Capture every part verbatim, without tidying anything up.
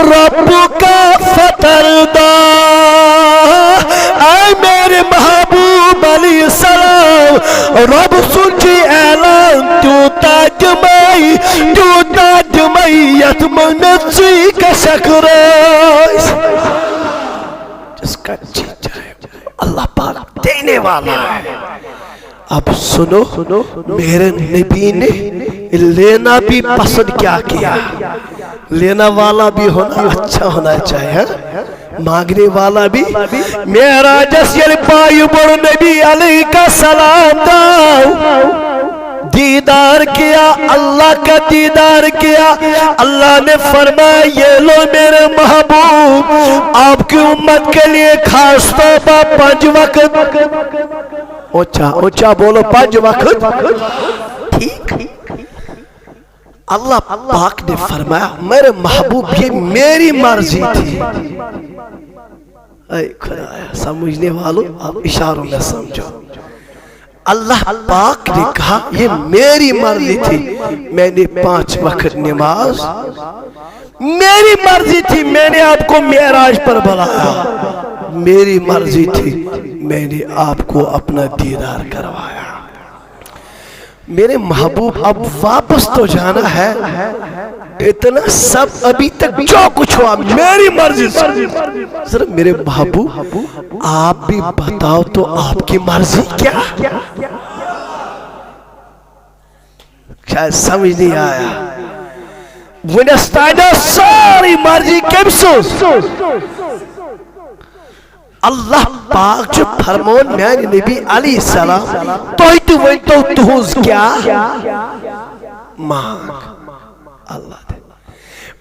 ربک فترضی، اے میرے محبوب علیہ السلام، رب سُنٛد چھُ اعلان، تیوٗتاہ دِمَے، تیوٗتاہ دِمَے، یَتھ منٛز مےٚ ژٕے گژھکھ رٲضۍ۔ جس کا جی چاہے، اللہ پاک دینے والا ہے۔ اب سنو، میرے نبی نے لینا بھی پسند کیا کیا؟ لینا والا بھی ہونا اچھا ہونا چاہیے، ہاں؟ مانگنے والا بھی۔ معراجس ییٚلہِ پایہِ بوٚڑ نبی علیہ السلام درٛاو، دیدار کیا، اللہ کا دیدار کیا۔ اللہ نے فرمایا، یہ لو میرے محبوب، آپ کی امت کے لیے خاص طور پر پنج وقت۔ اونچا، اونچا بولو، پنج وقت۔ ٹھیک۔ اللہ پاک نے فرمایا، میرے محبوب، یہ میری مرضی تھی۔ اے خدایا، سمجھنے والوں، آپ اشاروں میں سمجھو۔ اللہ پاک نے کہا، یہ میری مرضی تھی، میں نے پانچ وقت نماز، میری مرضی تھی، میں نے آپ کو معراج پر بلایا، میری مرضی تھی، میں نے آپ کو اپنا دیدار کروایا۔ میرے محبوب، اب واپس تو جانا ہے، اتنا سب ابھی تک جو کچھ ہوا میری مرضی سے۔ ذرا میرے محبوب، آپ بھی بتاؤ تو، آپ کی مرضی کیا؟ شاید سمجھ نہیں آیا۔ وۄنۍ ٲس تانۍ سٲرٕے مرضی کٔمۍ سٕنٛز؟ اللہ پاک چھُ فرماوان، میانہِ نبی علیہ السلام، تُہۍ تہِ ؤنۍتو تُہنٛز کیٛاہ منٛگ۔ اللہ دِ۔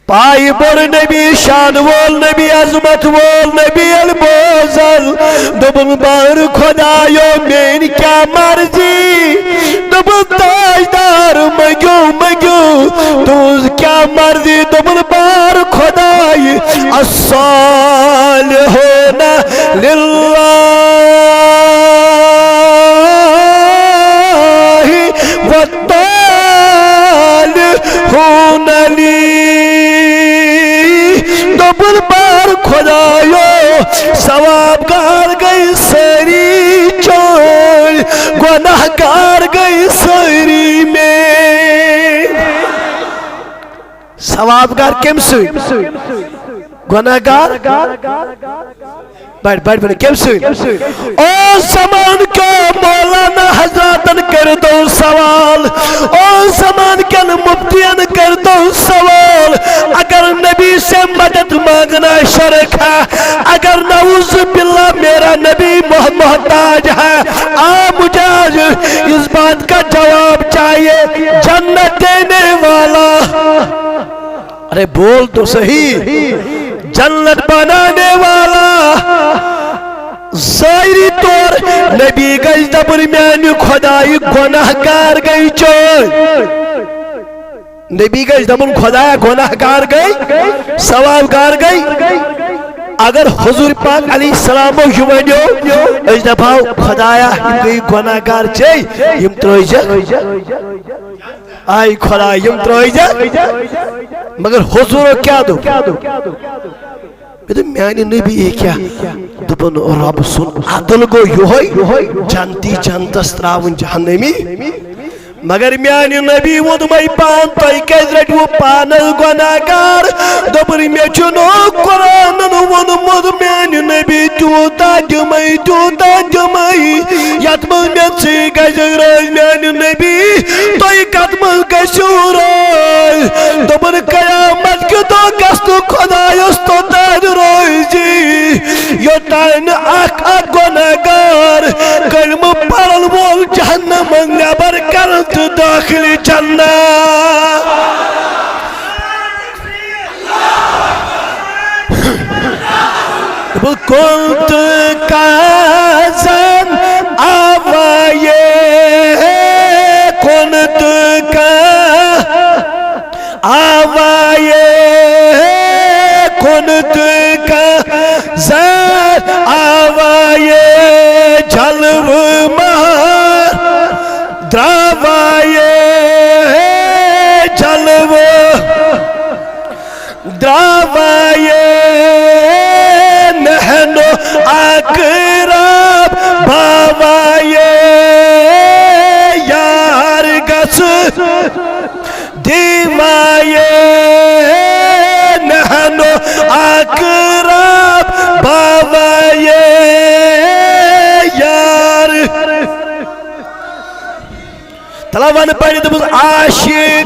پایہِ بوٚڑ نبی، شان وول نبی، عظمت وول نبی ییٚلہِ بوزن، دوٚپُن، بار خۄدایو، میٲنۍ کیٛاہ مرضی؟ دوٚپُن، تاجدار، مٔنٛگِو، مٔنٛگِو، تُہنٛز کیٛاہ مرضی؟ دوٚپُن، بار خۄداے، الصالحون للہ والطالحون لی۔ دوٚپُن، بار خۄدایو، ثواب گار گٔے سٲری چٲنۍ، گۄناہ گار گٔے سٲری میٲنۍ۔ ثواب گار کٔمۍ سٕنٛدۍ؟ گۄناہ گار؟ بڑ، بڑ، بڑ، کٔمۍ سٕنٛدۍ؟ او زمان کیو مولانا حضراتن کٔرۍتو سوال، او زمان کٮ۪ن مفتین کٔرۍتو سوال، اگر نبی سے مدد مانگنا شرک ہے، اگر نعوذ باللہ میرا نبی مح-، محتاج ہے، آ، مجھے آج اس بات کا جواب چاہیے، جنت دینے والا۔ ارے بول تو صحیح، جنت بنانے والا۔ ظاہری طور نبی گژھِ دپُن، میانہِ خۄدایہِ، گۄناہ گار گٔے چٲنۍ۔ نبی گژھِ دپُن، خۄدایا، گۄناہ گار گٔے، ثواب گار گٔے۔ اگر حضور پاک علیہ السلامو یہِ ونیو، أسۍ دپہو، خۄدایا، یِم گٔے گۄناہ گار چے، یِم ترٲوزٮ۪کھ۔ آے خۄدایا، یِم ترٲوزٮ۪کھ۔ مگر حضورو کیٛاہ دوٚپ؟ مےٚ دوٚپ، میانہِ نبی یہِ کیٛاہ؟ دوٚپُن، رۄب سُنٛد عدل گوٚو یِہوٚے، جنتی جنتس ترٛاوُن جہنمی۔ مگر میانہِ نبی ووٚنمَے پان، تۄہہِ کیٛازِ رٔٹِوٕ پانس گۄناہ گار؟ دوٚپُن، مےٚ چھُنہٕ قرآنن ووٚنمُت میانہِ نبی تیوٗتاہ دِمَے، تیوٗتاہ دِمَے، یتھ منٛز مےٚ ژٕے گژھِ رٲضۍ۔ میانہِ نبی، تُہۍ کتھ منٛز گژھِو رٲضۍ؟ دوٚپُن، قیامت کہِ دۄہ گژھٕ نہٕ خۄدایس توٚتام رٲضی، یوٚتام نہٕ اکھ اکھ گۄناہ گار، کلمہٕ پرن وول جہنم نٮ۪بر کرن تہٕ دٲخلِ جنت۔ کنت کازن آوائے، کنت کا آوائے، کنت کازن آوائے، جلو مہر دراوائے، جلو۔ دراوائے تلا ون پڑھ، دوٚپُس، عاشقارا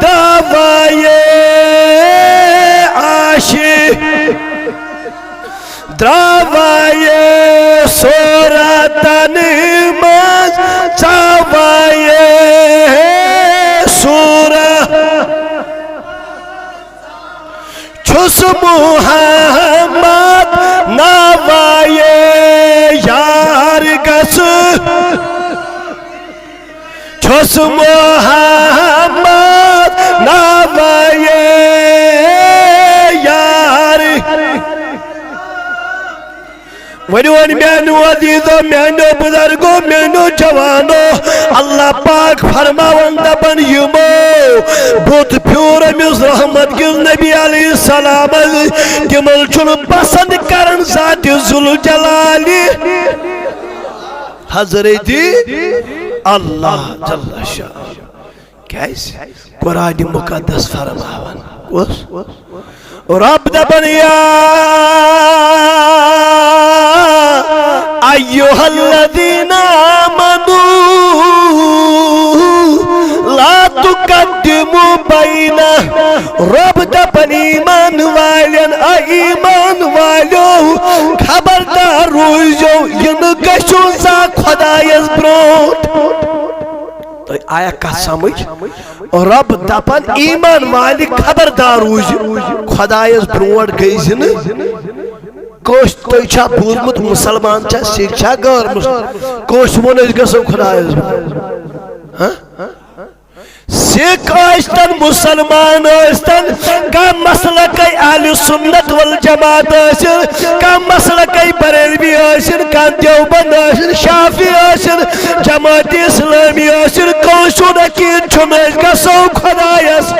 دوایے عاشق، درٛاوایے صورتن منٛز، ژاوایے صورت۔ چھُس محمد ناوایے یار گژھ، چھُس محمد ناوایے یار۔ ؤنِو وۄنۍ میانیو عزیزو، میانیو بزرگو، میانیو جوانو، اللہ پاک فرماوان دپان، یِمو بُت پھیوٗر أمِس رحمت کِس نبی علیہ السلامس، تِمن چھُنہٕ پسند کران ذات ذوالجلالِ حضرت اللہ جل شانہ۔ کیازِ؟ قرآن مقدس فرماوان۔ کُس؟ رب دپان، یا ایھا الذین آمنوا لا تقدموا بین، رب دپان ایمان والٮ۪ن، اے ایمان والیو، خبردار روٗزِو، یہِ نہٕ گٔژھِو زانٛہہ خۄدایس برونٛٹھ۔ تۄہہِ آیا کتھ سمجھ؟ رب دپان، ایمان والہِ خبردار روٗزِ، خۄدایس برونٛٹھ گٔژھۍ نہٕ۔ کٲنٛسہِ تۄہہِ چھا بوٗزمُت، مسلمان چھا، سِکھ چھا، غٲر مسلم؟ کٲنٛسہِ ووٚن أسۍ گژھو خۄدایس برونٛٹھ؟ ہاں؟ سِکھ ٲسۍتن، مسلمان ٲسۍتن، کانٛہہ مسلکے اہل سنت والجماعت ٲسِن، کانٛہہ مسلکے بریلوی ٲسِن، کانٛہہ دیوبند ٲسِن، شافعی ٲسِن، جماعت اسلامی ٲسِن، کٲنٛسہِ ہُنٛد عقیٖد چھُنہٕ أسۍ گژھو خۄدایس۔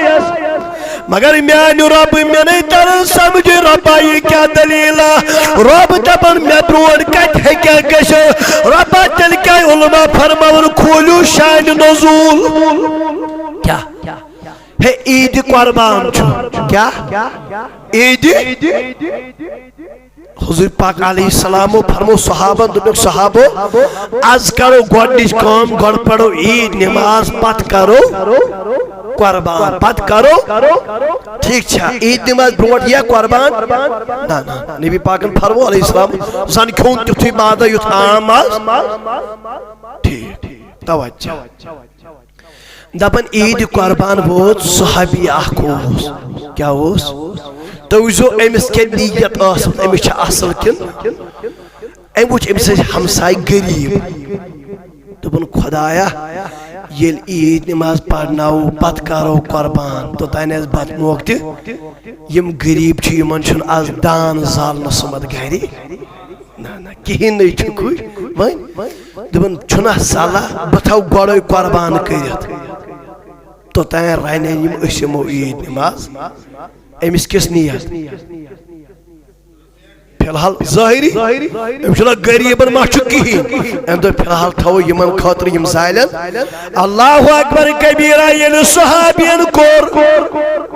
مگر میانہِ رۄبہٕ، مےٚ نے تران سمجھ، رۄبا، یہِ کیٛاہ دٔلیٖلہ؟ رۄب دپان، مےٚ برونٛٹھ کتہِ ہیٚکیٛاہ گٔژھِتھ؟ رۄبا، تیٚلہِ کیٛاہ؟ علماء فرماوان، کھوٗلِو شانِ نزول۔ کیٛاہ؟ ہے، عیٖدِ قربان چھُ۔ کیٛاہ؟ عیٖدِ حضور پاک علیہ السلامو فرمو صحابن، دوٚپُکھ، صحابو، از کرو گۄڈنِچ کٲم، گۄڈٕ پرو عیٖد نماز، پتہٕ کرو قربان، پتہٕ کرو، ٹھیٖک چھا، عیٖد نماز برونٛٹھ یا قربان؟ نہ، نہ، نبی پاکن فرمو علیہ السلام، زن کھیوٚن تیُتھُے بازا یُتھ عام آز۔ ٹھیٖک، توجہ۔ دپان عیٖدِ قربان ووت صحابی اکھ اوس۔ کیٛاہ اوس؟ تُہۍ وٕچھزیو أمِس کیٛاہ نیت ٲسٕس، أمِس چھا اصل کِنہٕ؟ أمۍ وٕچھ أمۍ سٕنٛز ہمساے غریٖب۔ دوٚپُن، خۄدایا، ییٚلہِ عیٖد نماز پرناوو، پتہٕ کرو قربان، توٚتام آسہِ بتہٕ موقعہٕ تہِ۔ یِم غریٖب چھِ، یِمن چھُنہٕ از دان زالنہٕ سُمتھ گرِ۔ نہ، نہ، کِہیٖنۍ نَے چھُکھ۔ وۄنۍ دوٚپُن، چھُنہ صلاح، بہٕ تھاوٕ گۄڈَے قۄربان کٔرِتھ۔ توٚتام رَنن یِم، أسۍ یِمو عیٖد نماز۔ أمِس کِژھ نیت؟ فی الحال ظٲہری، أمِس چھُنہ غریٖبن ما چھُ کِہیٖنۍ۔ أمۍ دوٚپ، فی الحال تھاوو یِمن خٲطرٕ، یِم زالن۔ اللہ اکبر کبیرہ، ییٚلہِ صحابین کوٚر،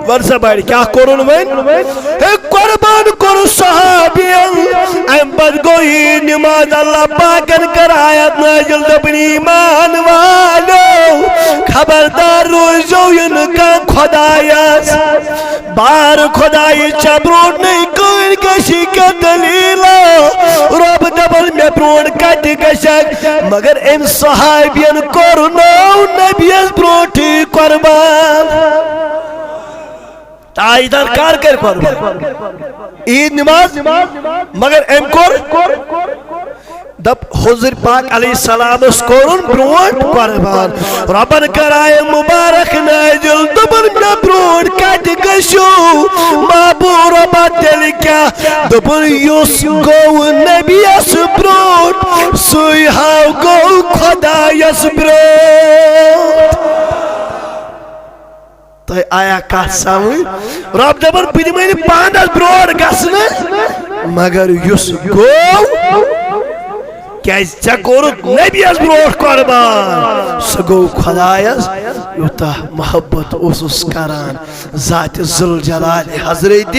ور سا بڑِ، کیٛاہ کوٚرُن وۄنۍ؟ ہے، قربان کوٚر صحابین۔ اَمہِ پتہٕ گوٚو عیٖد نماز، اللہ پاکن کٔر آیت نازل، دوٚپُن، ایمان والو، خبردار روٗزِو یہِ نہٕ کانٛہہ خۄدایس۔ بار خۄدایہِ ژےٚ برونٛٹھ نَے کٕہٕنۍ گژھِ کیٛاہ دٔلیٖلہ؟ رۄب دَپان، مےٚ برونٛٹھ کَتہِ گژھکھ؟ مگر أمۍ صحابین کوٚرنو نبیَس برونٛٹھٕے قۄربان۔ تاجدار کر کر قۄربان؟ عیٖد نماز، مگر أمۍ کوٚر۔ دپ حضور پاک علیہ السلامس کوٚرُن برونٛٹھ قۄربان۔ رۄبن کٔر آیہِ مُبارک نازل، دوٚپُن، مےٚ برونٛٹھ کتہِ گٔژھِو؟ محبوب رۄبا، تیٚلہِ کیٛاہ؟ دوٚپُن، یُس گوٚو نبیَس برونٛٹھ، سُے ہاو گوٚو خۄدایس برونٛٹھ۔ تۄہہِ آیا کتھ سمجھ؟ رۄب دپان، بہٕ دِمے نہٕ پانس برونٛٹھ گژھنہٕ، مگر یُس گوٚو، کیازِ ژےٚ کوٚرُتھ نبیَس برونٛٹھ قۄربان، سُہ گوٚو خۄدایس۔ یوٗتاہ محبت اوسُس کران ذاتِ ذوالجلالِ حضرتِ۔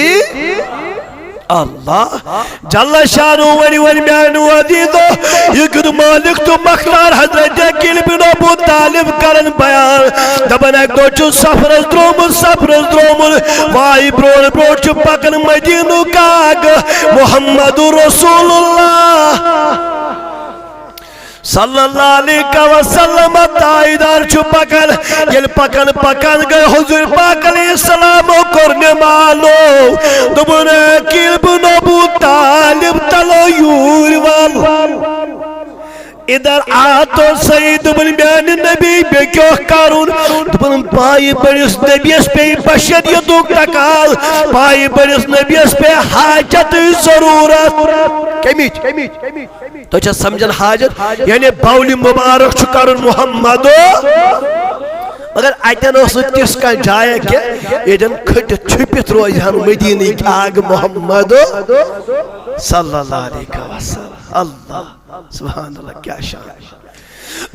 اللہ جل شانہ ونہِ ونہِ میانیو عزیزو، یہ کیُتھ مالک تہٕ مختار حضرت عقیل بن ابو طالب کرن بیان۔ دپان اکہِ دۄہ چھُ سفرس درٛومُت، سفرس درٛومُت، وای برونٛٹھ برونٛٹھ چھُ پکان مدینُک آگہٕ محمد رسول اللہ۔ صلی اللہ علیہ وسلم تاجدار چھُ پکان۔ ییٚلہِ پکان پکان گٔے حضور پاک علیہ السلام کوٚر نمالو۔ دوٚپُن، "عقیل بن ابو طالب، تلو یوٗرۍ ول۔ ادھر آ تو صحیح۔" دوٚپُن، "میانہِ نبی، مےٚ کیٛاہ کرُن؟" دوٚپُن، "پایہِ بٔڑِس نبیَس پیٚیہِ بشریتُک تقاضہٕ، پایہِ بٔڑِس نبیَس پیٚیہِ حاجتٕچ ضروٗرت۔" کمِچ؟ تُہۍ چھا سمجھان حاجت؟ یعنی بول مبارک چھُ کرُن محمد۔ مگر اتٮ۪ن اوس نہٕ تِژھ کانٛہہ جایا کینٛہہ ییٚتٮ۪ن کھٔٹِتھ چھُپِتھ روزِ ہن مدیٖنٕکۍ آگہٕ محمد صلی اللہ علیہ وسلم۔ اللہ سبحان اللہ، کیا شان۔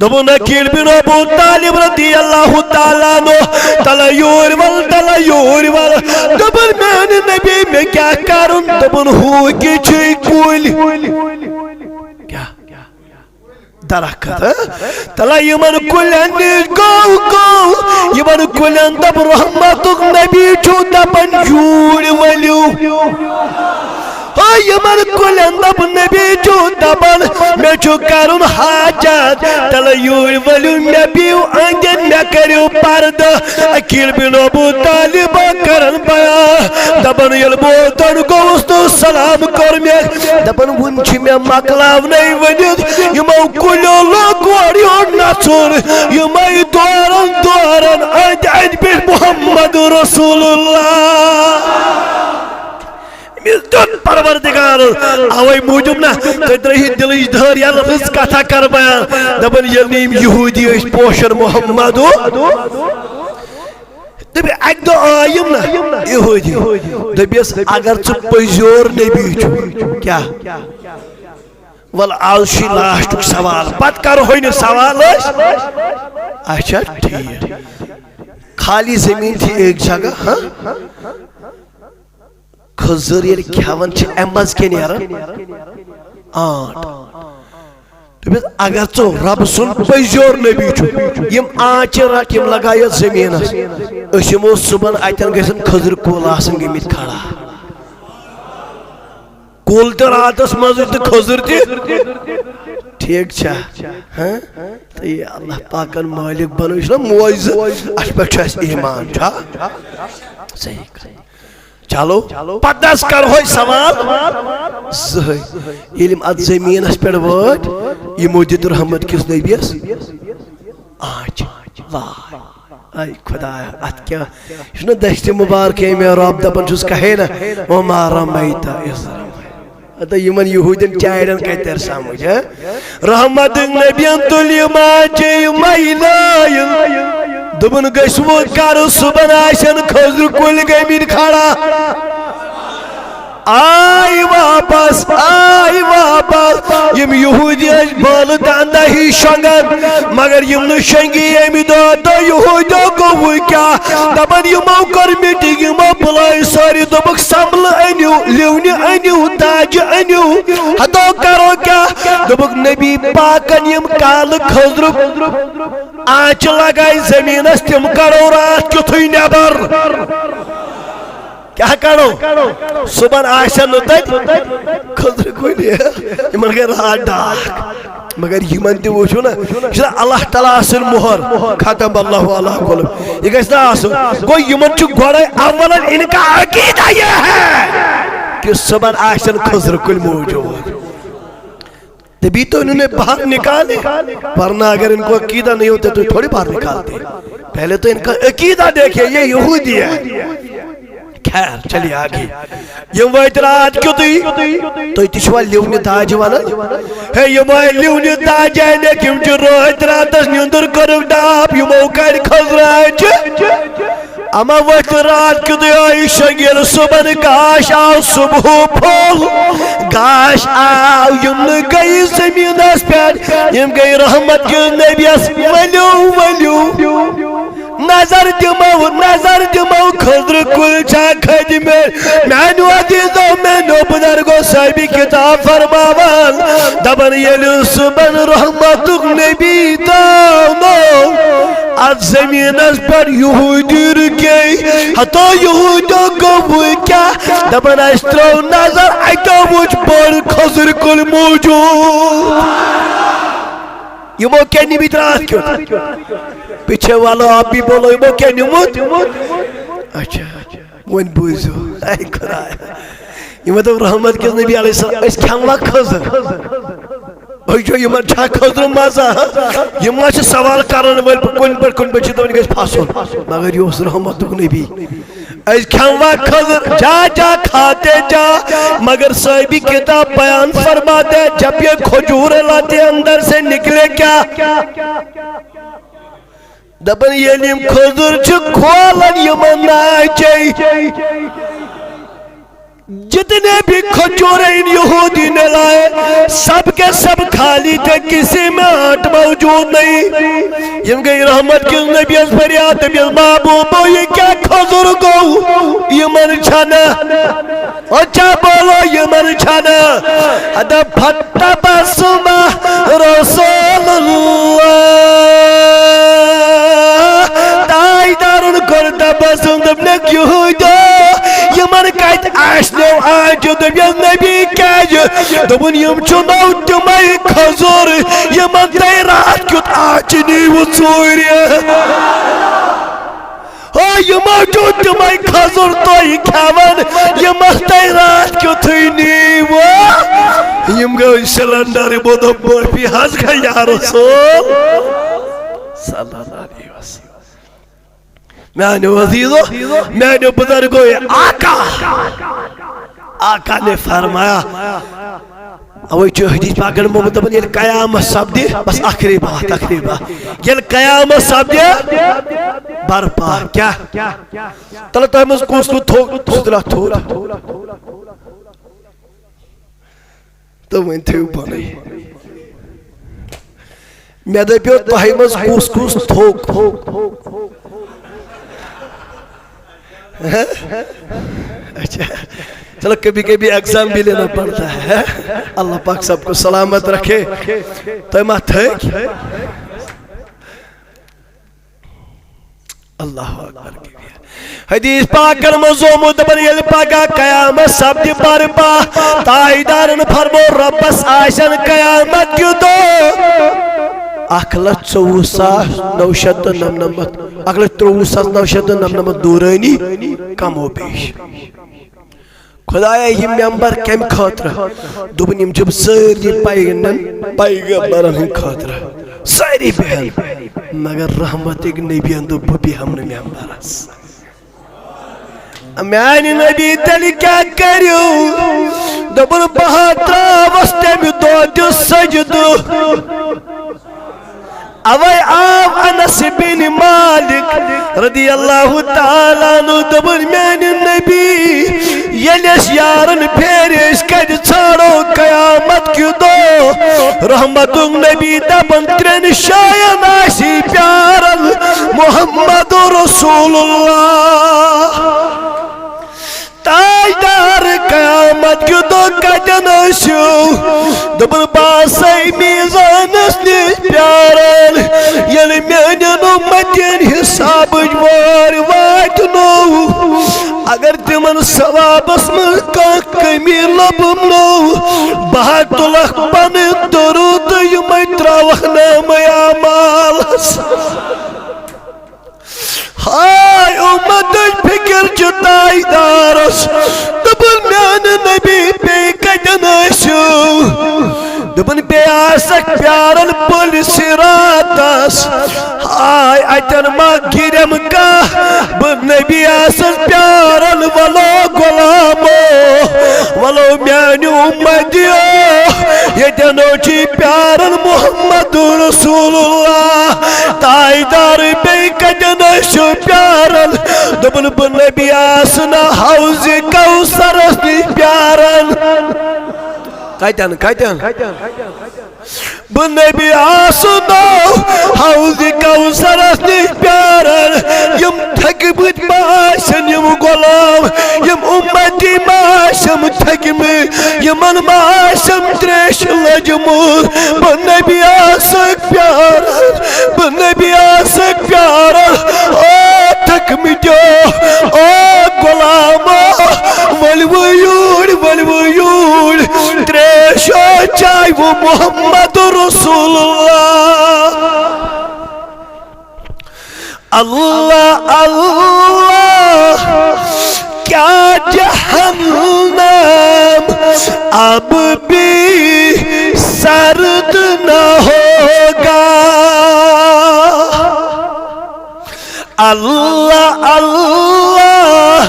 دوٚپُن، عقیل بن ابو طالب رضی اللہ تعالیٰ عنہ، تلہ یوٗرۍ ول، تلہ یوٗرۍ ول۔ دوٚپُن، میانہِ نبی، مےٚ کیٛاہ کرُن؟ دوٚپُن، ہُہ کہِ چھِ کُلۍ۔ کیٛاہ؟ درخت، ہاں؟ تلہ یِمن کُلٮ۪ن نِش گوٚو، گوٚو۔ یِمن کُلٮ۪ن دوٚپ، رحمتُک نبی چھُ دپان، یوٗرۍ ؤلِو۔ ہو یِمن کُلٮ۪ن دوٚپ، نبی چھُ دپان، مےٚ چھُ کرُن حاجت۔ تلہ یوٗرۍ ؤلِو، مےٚ بِہِو أنٛدۍ، مےٚ کٔرِو پردٕ۔ عقیل بن ابو طالب کران بیان، دپان، ییٚلہِ بہٕ اوٚتن گوٚوُس تہٕ سلام کوٚر مےٚ، دپان، وُنہِ چھِ مےٚ مۄکلاونَے ؤنِتھ، یِمو کُلیو لوٚگ اورٕ یور نژُن، یِمے دوران دوران أنٛدۍ أنٛدۍ پٮ۪ٹھ محمد رسول اللہ۔ أمِس دیُت پروردگارن۔ اوے موٗجوٗب نہ، تُہۍ ترٲیِو دِلٕچ دٲر یَلہٕ، رٕژ کتھا کر بیان۔ دپان، ییٚلہِ نہٕ یِم یہوٗدی ٲسۍ پوشان محمد، دوٚپُن، اکہِ دۄہ آے یِم نہ یہوٗدی۔ دوٚپُس، اگر ژٕ پٔزۍ یور نبی چھُکھ، کیٛاہ؟ ول، از چھُے لاسٹُک سوال، پتہٕ کرہوے نہٕ سوال أسۍ۔ اچھا، ٹھیٖک۔ خالی زمین تھی ایک جگہ، ہاں؟ کھٔزٕر ییٚلہِ کھٮ۪وان چھِ، اَمہِ منٛز کیٛاہ نیران؟ آنٛٹ۔ دوٚپُس، اگر ژٕ رۄب سُنٛد پٔزیور نبی چھُکھ، یِم آنٛچہِ رَٹ، یِم لگاو یَتھ زٔمیٖنَس۔ أسۍ یِمو صُبحن، اَتٮ۪ن گژھن کھٔزٕر کُل آسٕنۍ گٔمٕتۍ کھڑا۔ کُل تہِ راتَس منٛزٕے تہٕ کھٔزٕر تہِ۔ ٹھیٖک چھا؟ ہاں؟ تہٕ یہِ اللہ پاکَن مٲلِک بَنٲو، یہِ چھُنہ معجزٕ، اَتھ پٮ۪ٹھ چھُ اَسہِ ایٖمان، چھا؟ صحیح کَتھ۔ چلو، پتہٕ نہ حظ کرہوے سوال زٕہٕے۔ ییٚلہِ یِم اتھ زٔمیٖنس پٮ۪ٹھ وٲتۍ، یِمو دیُت رحمت کِس نبیَس آنٛچہِ۔ واے، اے خدایا، اتھ کیٛاہ؟ یہِ چھُنہ دستِ مُبارکے مےٚ رب دپان چھُس، کہے نہ، وما رمیت اذ رمیت۔ ہتا یِمن یہوٗدٮ۪ن چاڑٮ۪ن کتہِ ترِ سمجھ، ہہ؟ رحمت نبین تُلۍ یِم آنٛچہِ یِمے لٲیِن۔ دوٚپُن، گٔژھِو کرو صُبحن آسن کھٔزرٕ کُلۍ گٔمٕتۍ کھڑا۔ آے واپس، آے واپس۔ یِم یہوٗدی ٲسۍ بٲلہٕ دنٛدہ ہی شۄنٛگان، مگر یِم نہٕ شۄنٛگی ییٚمہِ دۄہ تہٕ یہوٗدیو گوٚو کیٛاہ؟ دپان یِمو کٔر میٖٹِنٛگ، یِمو بُلٲے سٲری، دوٚپُکھ، سملہٕ أنِو، لِونہِ أنِو، داجہِ أنِو، ہتو کرو کیٛاہ؟ دوٚپُکھ، نبی پاکن یِم کالہٕ کھٔزرٕ آنٛچہِ لگایہِ زٔمیٖنس، تِم کڑو راتھ کیُتھُے نٮ۪بر۔ کیٛاہ کڑو؟ صُبحن آسن نہٕ تتہِ کھٔزرٕ کُلۍ، یِمن گٔے راتھ ڈاکھ۔ مگر یِمن تہِ وٕچھِو نہ، یہِ چھُنہ اللہ تعالیٰ سٕنٛز مۄہر، ختم اللہ علیہ قلوبہم۔ یہِ گژھِ نہ آسُن۔ گوٚو یِمن چھُ گۄڈے اولاً ان کا عقیدہ یہ ہے کہ صُبحن آسن کھٔزرٕ کُلۍ موٗجوٗد۔ تبھی تو انہوں نے باہر نکالے، ورنہ اگر ان کو عقیدہ نہیں ہوتا تو تھوڑی باہر نکالتے۔ پہلے تو ان کا عقیدہ دیکھیے، یہ یہودی ہے۔ خیر، چلیے آگے۔ یِم وٲتۍ راتھ کیُتُے، تُہۍ تہِ چھِوا لِونہِ داجہِ وَنان؟ ہے، یِم آے لِونہِ داجہِ اَنٮ۪کھ، یِم چھِ رٲتۍ راتَس نیٚنٛدٕر کٔرٕکھ ڈاپ، یِمو کَڑِ کھٔزرٕ آنٛچہِ۔ اما ؤتھۍ راتھ کیُتُے آیہِ شۄنٛگِتھ، صُبحن گاش آو، صُبحُک پھوٚل گاش آو، یِم نہٕ گٔیہِ زٔمیٖنَس پٮ۪ٹھ، یِم گٔیہِ رحمت کِس نبیَس، ؤلِو، ؤلِو۔ نظر دِمو، نظر دِمو، خضر کُل چھا کھٔتۍ مٕتۍ؟ میانیو عزیزو، میانیو بزرگو، صٲحبِ کتاب فرماوان، دپان، ییٚلہِ صُبحن رحمتُک نبی تاونو اتھ زمینس پٮ۪ٹھ، یہودی رُکے۔ ہتو یہودیو گوٚو وۄنۍ کیٛاہ؟ دپان، اسہِ ترٲو نظر، اتیو وُچھ بٔڑ خضر کُل موجود۔ یِمو کیٛاہ نِمٕتۍ راتھ کیُتھ؟ پیچھے والو، آپ بھی بولو، یِمو کیٛاہ نیوٗمُت؟ اچھا، وۄنۍ بوٗزِو۔ اے خۄدایا، یِمو دوٚپ، رحمت کِس نبی علیہ السلام، أسۍ کھٮ۪موا خٔزٕر؟ أسۍ چھِ، یِمن چھا خٔزٕر مزٕ؟ یِم ما چھِ سوال کرن وٲلۍ، کُنہِ پٮ۪ٹھ کُنہِ پٮ۪ٹھ چھِ دَپان، یہِ گژھِ پھسُن۔ مگر یہِ اوس رحمتُک نبی۔ أسۍ کھٮ۪موا خٔزٕر؟ جا جا کھاتے جا، مگر صاحبِ کتاب بیان فرماتے ہیں، جب یہ کھجور لاتے اندر سے نکلے کیا؟ دپان، ییٚلہِ یِم کھٔزٕر چھِ کھولان، یِمن ناچے۔ جتنے بھی کھجوریں ان یہودی نے لائے، سب کے سب خالی تھے، کسی میں آٹھ موجود نہیں۔ یِم گٔے رحمت کِس نبیَس فریاد، دٔپِس، محبوبو، یہِ کیٛاہ کھٔزٕر گوٚو؟ یِمن چھَنہٕ۔ اچھا بولو، یِمن چھَنہٕ۔ ادا فتبسم رسول اللہ۔ تاجدارن کوٚر تبسم، دوٚپنکھ، یہودیو، یِمن کتہِ آسنو آجہِ؟ دوٚپُن، نبی کیٛازِ؟ دوٚپُن، یِم چھِنو تِمے کھٔزٕر، یِمن تۄہہِ راتھ کیُتھ آجہِ نیٖوٕ ژوٗرِ۔ ہو، یِمو چھُ تِمے کھٔزٕر تُہۍ کھٮ۪وان، یِمن تۄہہِ راتھ کیُتھُے نیٖوٕ۔ یِم گٔے سلنڈر، یِمو دوٚپ، معٲفی حظ گٔے یا رسول۔ صلی اللہ علیہ وسلم۔ میانیو عزیزو، میانیو بزرگو، آقا، آقا نے فرمایا، اوے چھُ حدیث پاکن منٛز دپان، ییٚلہِ قیامت سپدِ، بس ٲخری بات، ٲخری بات۔ ییٚلہِ قیامت سپدِ برپا، کیٛاہ؟ تلہٕ تۄہہِ منٛز کُس کُس تھوٚو، سُہ تُلہِ اَتھ تھوٚد۔ تہٕ وۄنۍ تھٲیِو پانے۔ مےٚ دٔپِو، تۄہہِ منٛز کُس کُس تھوٚو؟ اچھا، چلو، کبھی کبھی ایگزام بھی لینا پڑتا ہے۔ اللہ پاک سب کو سلامت رکھے۔ تۄہہِ ما تھٲے؟ اللہ اکبر کبیرا۔ حدیث پاکن منٛز آمُت، دپان، ییٚلہِ پگاہ قیامت سپدِ برپا، تاجدارن فرمو، رۄبس آسن قیامت کہِ دۄہ اکھ لچھ ژوٚوُہ ساس نو شیٚتھ تہٕ نمنمتھ، اکھ لچھ ترٛوٚوُہ ساس نو شیٚتھ تہٕ نمنمتھ دورٲنی کم و بیش۔ خدایا، یہِ ممبر کمہِ خٲطرٕ؟ دوٚپُن، یِم چھِ سٲری پیغن-، پیغمبرن ہٕنٛدِ خٲطرٕ۔ سٲری بیٚہن، مگر رحمتٕکۍ نبین دوٚپ، بہٕ بیٚہمہٕ نہٕ ممبرس۔ میانہِ نبی، تیٚلہِ کیٛاہ کٔرِو؟ دوٚپُن، بہٕ ہا ترٛاوس تمہِ دۄہ تہِ سجدٕ۔ اوے آو انس بن مالک رضی اللہ تعالیٰ عنہ، دوٚپُن، میانہِ نبی، ییٚلہِ أسۍ یارن پھیرِ، أسۍ کتہِ ژھانڈو قیامت کہِ دۄہ؟ رحمتُک نبی دپان، ترٛٮ۪ن جاین آسی پیاران محمد رسول اللہ۔ تاجدار، قیامت کہِ دۄہ کتٮ۪ن ٲسِو؟ دوٚپُن، بہٕ آسے میزانس نِش پیاران، ییٚلہِ میانٮ۪ن امتین حسابٕچ وٲرۍ واتنو۔ اگر تِمن ثوابس منٛز کانٛہہ کمی لبنو، بہٕ ہا تُلکھ پنٕنۍ دروٗد تہٕ یِمے ترٛاوکھ نامہ اعمالس۔ ہاے، اُمتٕچ فِکِر چھِ تاجدارس۔ دوٚپُن، میانہِ نبی، بیٚیہِ کتٮ۪ن ٲسِو؟ دوٚپُن، بیٚیہِ آسکھ پیاران پُلہِ صِراطس۔ ہاے، اتٮ۪ن ما گِرم کانٛہہ؟ بہٕ نبی آسس پیاران، ولو غلامو، ولو میانہِ اُمتیو، ییٚتٮ۪ن چھُ پیاران محمد رسول اللہ۔ تاجدار، بیٚیہِ کتٮ۪ن ٲسِو پیاران؟ دوٚپُن، بہٕ نبی آسہٕ نہٕ حوضِ کوثرس نِش پیاران۔ کتٮ۪ن، کتٮ۪ن؟ بہٕ نبی آسہٕ نو حوض کوثرس نِش پیاران۔ یِم تھٔکمٕتۍ ما آسن، یِم غلام، یِم امتی ما آسن تھٔکمٕتۍ، یِمن ما آسن تریش لٔجمٕژ۔ بہٕ نبی آسکھ پیاران، بہٕ نبی آسکھ پیاران۔ او تھٔکمٕتیو، او غلامو، ؤلِو یوٗرۍ، ؤلِو یوٗرۍ۔ تریش چاے وہ محمد رسول اللہ۔ اللہ، اللہ، کیا جہنم اب بھی سرد نہ ہوگا۔ اللہ، اللہ،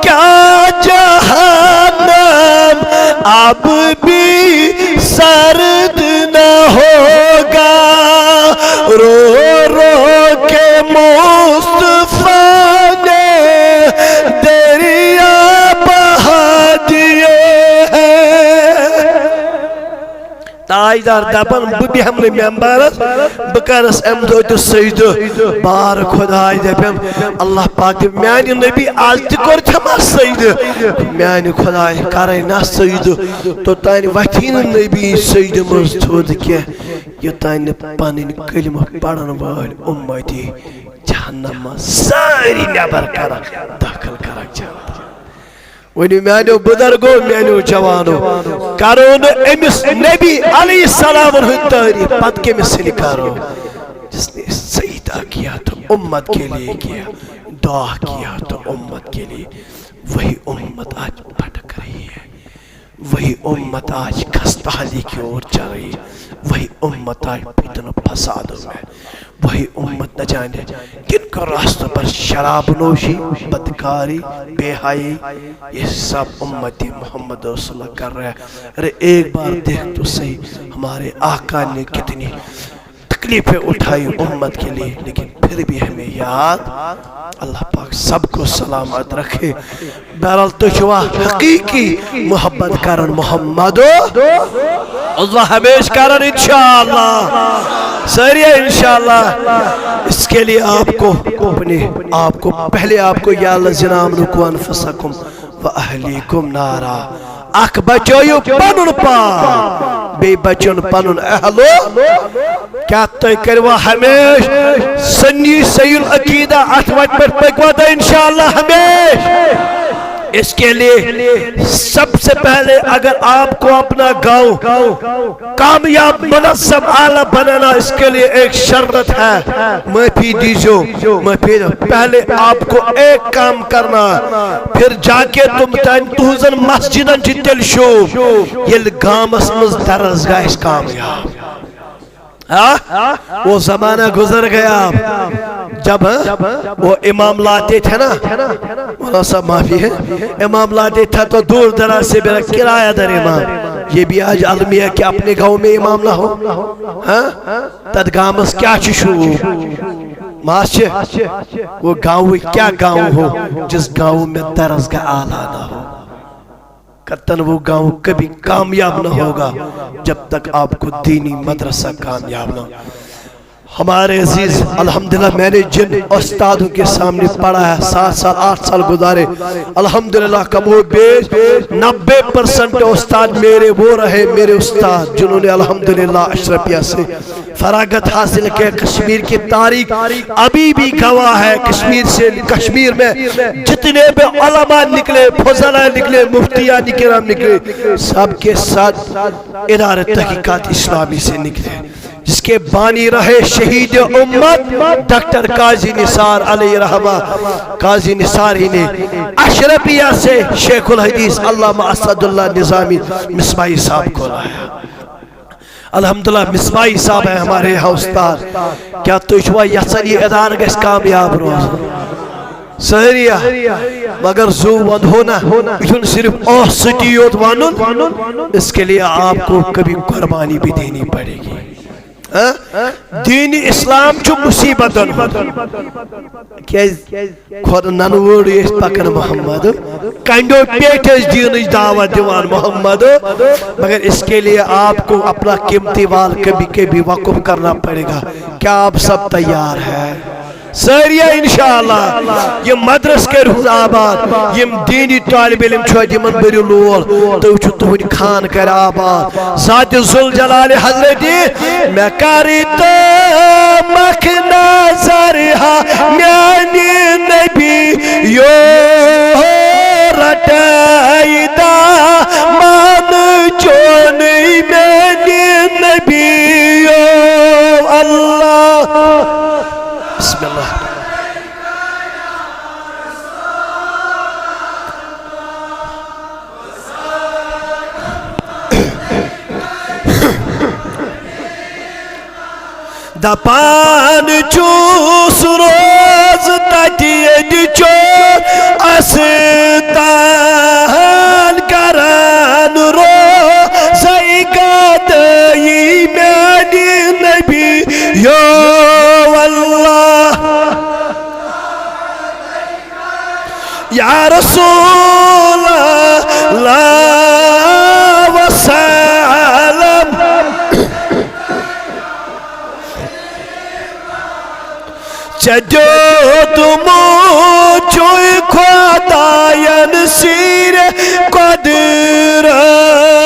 کیا جہنم اب بھی سرد نہ ہوگا۔ رو رو کے مصطفیٰ نے دریا بہا دیے ہیں۔ تاجدار دپان، بہٕ بیہمہٕ نہٕ ممبرس، بہٕ کرس امہِ دۄہ تہِ سجدٕ۔ بار خداے دپٮ۪م، اللہ پاک دپہِ، میانہِ نبی، از تہِ کوٚر ژےٚ ما سجدٕ؟ میانہِ خداے، کرے نا سجدٕ۔ توٚتانۍ وتھی نہٕ نبی سجدٕ منٛز تھوٚد کینٛہہ، یوٚتانۍ نہٕ پنٕنۍ کلمہٕ پرن وٲلۍ امتی جہنم منٛز سٲری نٮ۪بر کرکھ، دٲخل کرکھ جہنم۔ ؤنِو میانیو بزرگو، میانیو جوانو، کرو نہٕ أمِس نبی علیہ السلامن ہٕنٛز تعریف، پتہٕ کٔمِس سٕنٛدِ کرو؟ جس نے سجدہ کیا تو امت کے لیے کیا، دعا کیا تو امت کے لیے، وہی امت آج بھٹک رہی ہے، وہی امت آج خستہ حالی کی اور چل رہی ہے، وہی امت آج فتن و فسادوں میں، وہی امت نہ جانے کن کن راستوں پر شراب نوشی، بدکاری، بے حیائی، یہ سب امت محمد رسول اللہ کر رہے ہیں۔ ارے ایک بار دیکھ تو صحیح، ہمارے آقا نے کتنی تکلیفیں اٹھائی امت کے لیے، لیکن پھر بھی ہمیں یاد، اللہ پاک سب کو سلامت رکھے۔ بہرحال، تُہۍ چھِوا حقیقی محبت کران محمد؟ اللہ ہمیشہ کران انشاءاللہ۔ ساری انشاءاللہ۔ اس کے لیے آپ کو اپنے آپ کو پہلے آپ کو یا الذین آمنوا قوا انفسکم و اہلیکم نارا۔ اکھ بچٲیِو پنُن پان، بیٚیہِ بچُن پنُن اہلو۔ کیا تُہۍ کٔروا ہمیشہ سنی سیل عقیدہ اتھ وتہِ پٮ۪ٹھ پٔکوا تُہۍ انشاءاللہ ہمیشہ؟ اس کے لیے سب سے پہلے اگر آپ کو اپنا گاؤں کامیاب منظم اعلیٰ بنانا، اس کے لیے ایک شرط ہے، معافی دیجو، معافی۔ پہلے آپ کو ایک کام کرنا، پھر جا کے تم تن تہنزن مسجدن چھ تیل شوب، ییٚلہِ گامس منٛز درس گژھِ کامیاب۔ ہاں؟ وہ زمانہ گزر گیا۔ جب، ہاں، وہ امام لاتے تھے نا، مولانا صاحب معافی ہے، امام لاتے تھا تو دور دراز سے میرا کرایہ دار امام، یہ بھی آج المیہ کہ اپنے گاؤں میں امام نہ ہو۔ ہاں؟ تت گامس کیا چھ شوب؟ ماس چھ؟ وہ گاؤں کیا گاؤں ہو جس گاؤں میں درس کا آلہ نہ ہو؟ کتن وہ گاؤں کبھی کامیاب نہ ہوگا جب تک آپ کو دینی مدرسہ کامیاب نہ ہو۔ ہمارے عزیز، الحمدللہ، میں نے جن استادوں کے سامنے پڑھا ہے، سات سال، آٹھ سال گزارے، الحمدللہ، کم و بیش نبے پرسنٹ استاد میرے وہ رہے، میرے استاد جنہوں نے الحمدللہ اشرفیہ سے فراغت حاصل کیا۔ کشمیر کی تاریخ ابھی بھی گواہ ہے، کشمیر سے، کشمیر میں جتنے بھی علماء نکلے، فضلاء نکلے، مفتیان کرام نکلے، سب کے ساتھ ادارہ تحقیقات اسلامی سے نکلے، جس کے بانی رہے شہید امت ڈاکٹر قاضی نثار علیہ رحمہ۔ قاضی نثار ہی نے اشرفیہ سے شیخ الحدیث علامہ اسد اللہ نظامی مصباحی صاحب کو لایا۔ الحمدللہ، مصباحی صاحب ہے ہمارے یہاں استاد۔ کیا تُہۍ چھِوا یژھان یہِ ادارٕ گژھِ کامیاب روزُن؟ سٲری۔ مگر زو ونہو نا، یہ چھُنہٕ صرف اوہ سۭتی یوت ونُن، اس کے لیے آپ کو کبھی قربانی بھی دینی پڑے گی۔ ہاں؟ دین اسلام چھُ مصیبتن ہُنٛد۔ کیازِ؟ خۄد ننہٕ وٲرٕے ٲسۍ پکان محمد، کنڈیو پیٹھۍ ٲسۍ دینٕچ دعوت دِوان محمد۔ مگر اس کے لیے آپ کو اپنا قیمتی مال کبھی کبھی وقف کرنا پڑے گا۔ کیا آپ سب تیار ہیں؟ سٲری انشاءاللہ۔ یہِ مدرسہٕ کٔرۍہُن آباد، یِم دینی طالب علم چھِ، یِمن بٔرِو لول، تُہۍ وٕچھِو تُہُنٛد خان کرِ آباد۔ ذات ذوالجلال حضرت، مےٚ کر تہٕ مکھ نظر ہا میانہِ نبی یو، رٹٲے دامن چون میانہِ نبی یو۔ اللہ۔ بسم اللہ۔ دپان چھُس روز تتہِ ییٚتہِ چھُ استان کران روزے گدٲیی میانہِ نبی یو۔ اللہ۔ یا رسول اللہ وسلم، ژےٚ دیُتمُت چھُے خۄداین سیرِ قۄدرت۔